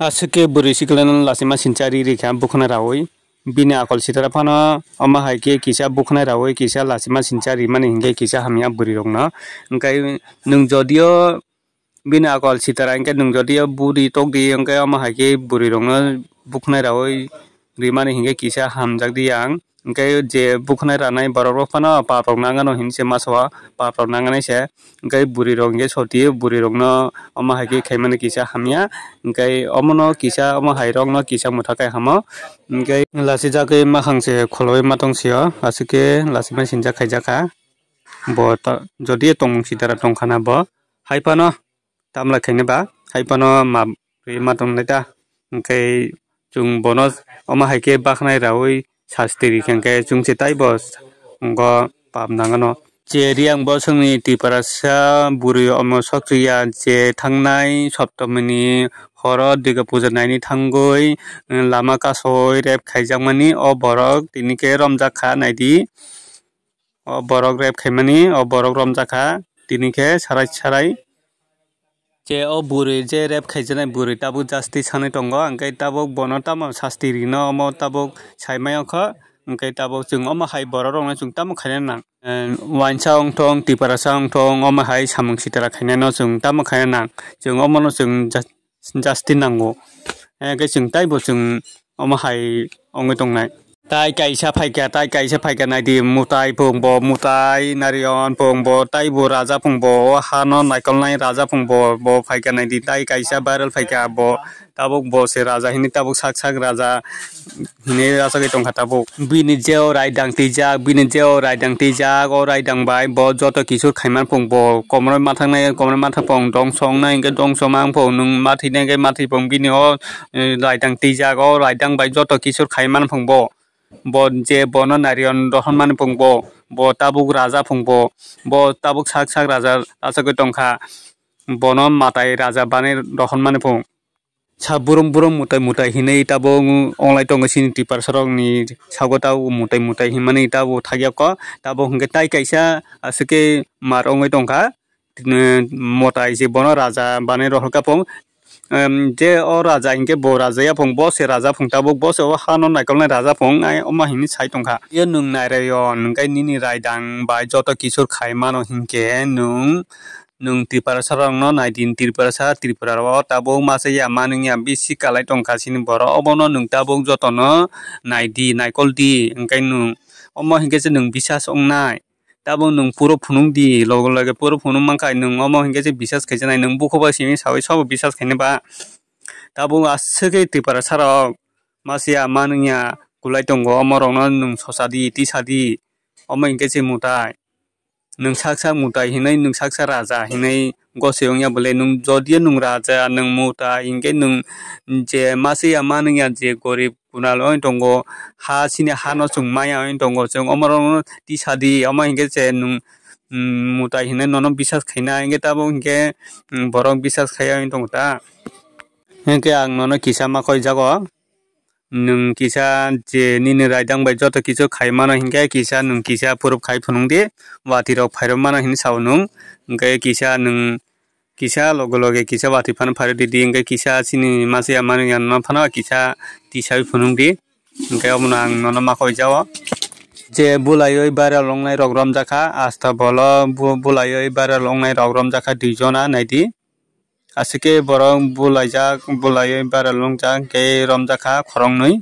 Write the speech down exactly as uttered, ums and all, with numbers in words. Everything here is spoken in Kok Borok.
Aswk khe bwrwi sikla no lachima sincha ri ri kha bukhnai raui. Bini akol sitara phano omo hai khe kisa bukhnai raui kisa lachima sincha rimani hinkhe kisa hamya bwrwi rokno. Hinkhe nwng jodio bini akol sitara hinkhe nwng jodio budi tokdi hinkhe omo hai khe bwrwi rokno bukhnai raui rimani hinkhe kisa hamjakdi ang. Hinkhe je bukhnai ranai borok rok phano pap rok nangano hinwi se masa o pap rok nanganai se. Hinkhe bwrwi rok hinkhe soti bwrwi rokno omo hai khe khaimani kisa hamya. Hinkhe omono kisa omo hai rokno kisa mwthakhai hamo. Hinkhe lachijagwi makhang se kholobwi ma tong sio aswk khe lachima sinjak khaijak kha. Bo ta-, jodi tongmung sitara tongkhana bo hai phano tamla khaina ba hai phano ma rwi ma tongnai ta. Hinkhe chwng bono omo hai khe bakhnai raui sasti ri khe hinkhe chwng se taibo ngo pap nangano. Je riyang bosongni Tiprasa bwrwi omo sokchukya je thangnai Saptamini horo Durga puja naini thangwi lama kasoi rep khaijakmani o borok tini khe romjak kha naidi. O borok rep khaimani, o borok romjak kha, tini khe sarai sarai. Je o bwrwi, je rep khaijaknai bwrwi tabuk justice sanwi tongo, hinkhe tabuk bono tamo sasti rino, omo tabuk saimaya kho, hinkhe tabuk chwng omo hai borok rokno chwng tamo khaina nang. Eh, uansa wngthong, Tiprasa wngthong, omo hai samung sitara khainano chwng tamo khaina nang. Chwng omono chwng jus-, justice nango. Hinkhe chwng taibo chwng omo hai wngwi tongnai. Tai kaisa phaikha, tai kaisa phaikha naidi, mwtai phung bo, mwtai narion phung bo, taibo raja phung bo, o hano naikolnai raja phung bo, bo phaikha naidi, tai kaisa viral phaikha bo, tabuk bo se raja hinwi tabuk sak sak raja hinwi rachagwi tongkha tabuk. Bini je o raidang twijak, bini je o raidang twijak, o raidang bai bo joto kisur khaiman phung bo, komoroi mathaknai, komoroi mathak phung dongso wngnai hinkhe dongso mang phung, nwng mathwinai hinkhe mathwi phung, bini o eh, raidang twijak o raidang bai joto kisur khaiman phung bo. Bo je bono narion rohormani phung bo, bo tabuk raja phung bo, bo tabuk sak sak raja achagwi tongkha. Bono mwtai raja bani rohormani phung. Sa burum burum mwtai mwtai hinwi tabuk onglai tongo chini Tiprasa rokni sago tabuk mwtai mwtai hinmani tabuk thakya kho. Tabuk hinkhe tai kaisa aswk khe mar wngwi tongkha. Tini mwtai se bono raja bani rohorkha phung. Em, je o raja hinkhe bo raja ya phung, bo se raja phung tabuk, bo se o hano naikolnai raja phung, ai omo hinwi sai tongkha. Yo nwng nairai o, nwng khe nini raidang bai joto kisur khai mano hinkhe nwng, nwng Tiprasa rokno nai di, Tiprasa, Tripura o tabuk masa ya manung ya bisi kalai tongkha chini borok, obono nwng tabuk jotono nai di, naikol di, hinkhe nwng omo hinkhe se nwng bisas wngnai. Tabuk nwng puro phunuk di, loge loge puro phunuk mankha, nwng omo hinkhe se bisas khaisa nai, nwng bukhuba simi sawi sobo bisas khainai ba. Tabuk aswk khe Tiprasa rok masiya manungya kulai tongo, omo rokno nwng sosa di, tisa di, omo hinkhe se mwtai. Nwng sak sak mwtai hinwi, nwng sak sak raja hinwi gosoi wngya bole, nwng jodio nwng raja, nwng mwtai hinkhe nwng je masiya manungya je gorib kunal wng tongo, ha chini hano chwng maya wng tongo, chwng omo rokno tisa di, omo hinkhe se nwng, mm, mwtai hinwi nono bisas khaina, hinkhe tabuk hinkhe, mm, borok bisas khaiya wng tongo ta. Hinkhe ang nono kisa ma koi jago, nwng kisa je nini raidang bai joto kisu khai mano hinkhe kisa nwng kisa proof khai phunuk di, watwi rok phairok mano hinwi sao nwng, hinkhe kisa nwng Kisa loge loge kisa watwi phano phairwi di, di, hinkhe kisa chini masiya manwi ya no phano kisa tisawi phunuk di, hinkhe omono ang nono ma koi jao. Je bulaiwi viral wngnai rok romjakha, asta bolo bu-, bulaiwi viral wngnai rok romjakha dui jona naidi. Aswk khe borok bulaijak, bulaiwi viral wngjak, hinkhe romjakha khoroknwi.